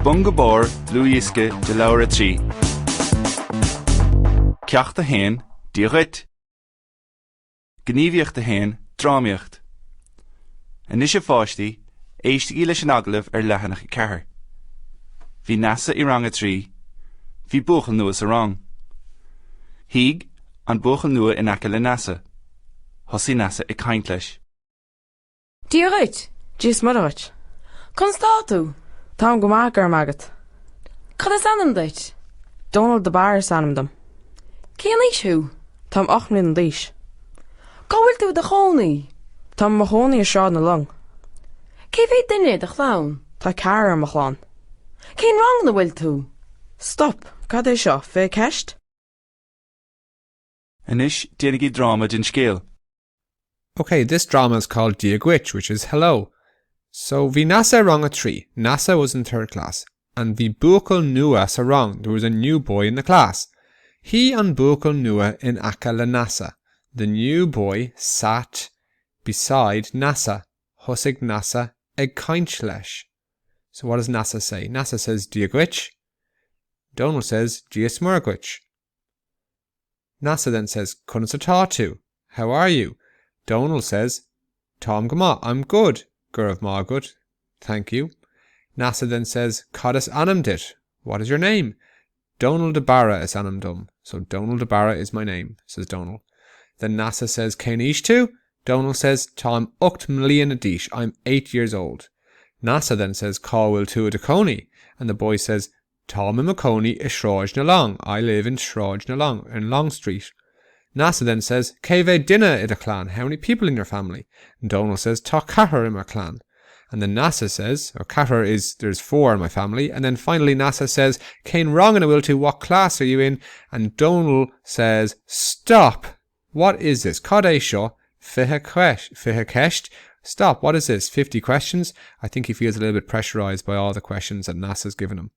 Bun go Barr, dlúthdhiosca de Leabhar 3. Ceacht 1, Dia dhuit! Gníomhaíocht 1, Drámaíocht. Anois a pháistí, éistigí leis an agallamh ar leathanach 4. Bhí Neasa i rang a 3. Bhí buachaill nua sa rang. Shuigh an buachaill nua in aice le Neasa. Thosaigh Neasa ag caint leis. Dia dhuit! Dia is Muire dhuit. Conas tá tú? Táim go maith, go raibh maith agat. Cad is ainm duit? Dónal de Barra is ainm dom. Cén aois thú? Táim 8 mbliana d'aois. Cá bhfuil tú i do chónaí? Táim i mo chónaí i Sráid na Long. Cé mhéad duine i do chlann? Tá ceathrar i mo chlann. Cén rang ina bhfuil tú? Stop! Cad é seo? 20 ceist? Anois déanaigí dráma den scéal. Ok, this drama is called Dia Dhuit, which is hello. So bhí Neasa i rang a 3, Neasa was in third class, and bhí buachaill nua sa rang, there was a new boy in the class. Shuigh an buachaill nua in aice le Neasa, the new boy sat beside Neasa, thosaigh Neasa ag caint leis. So what does Neasa say? Neasa says Dia dhuit. Donal says Dia is Muire dhuit. Neasa then says, Conas atá tú? How are you? Donal says, Táim go maith, I'm good. Go raibh maith agat, thank you. Neasa then says, Cad is ainm duit? What is your name? Donal de Barra is ainm dom. So Donal de Barra is my name, says Donal. Then Neasa says, Cén aois tú? Donal says, Táim 8 mbliana d'aois, I'm 8 years old. Neasa then says, Cá bhfuil tú i do chónaí? And the boy says, Táim i mo chónaí i Sráid na Long, I live in Sráid na Long, in Long Street. Neasa then says, Cé mhéad duine i do chlann, how many people in your family? And Donal says, Tá ceathrar i mo chlann. And then Neasa says, or ceathrar is, there's four in my family. And then finally Neasa says, Cén rang ina bhfuil tú, what class are you in? And Donal says, Stop! What is this? Cad é seo? 20 ceist? Stop, what is this? 50 questions? I think he feels a little bit pressurized by all the questions that Neasa's given him.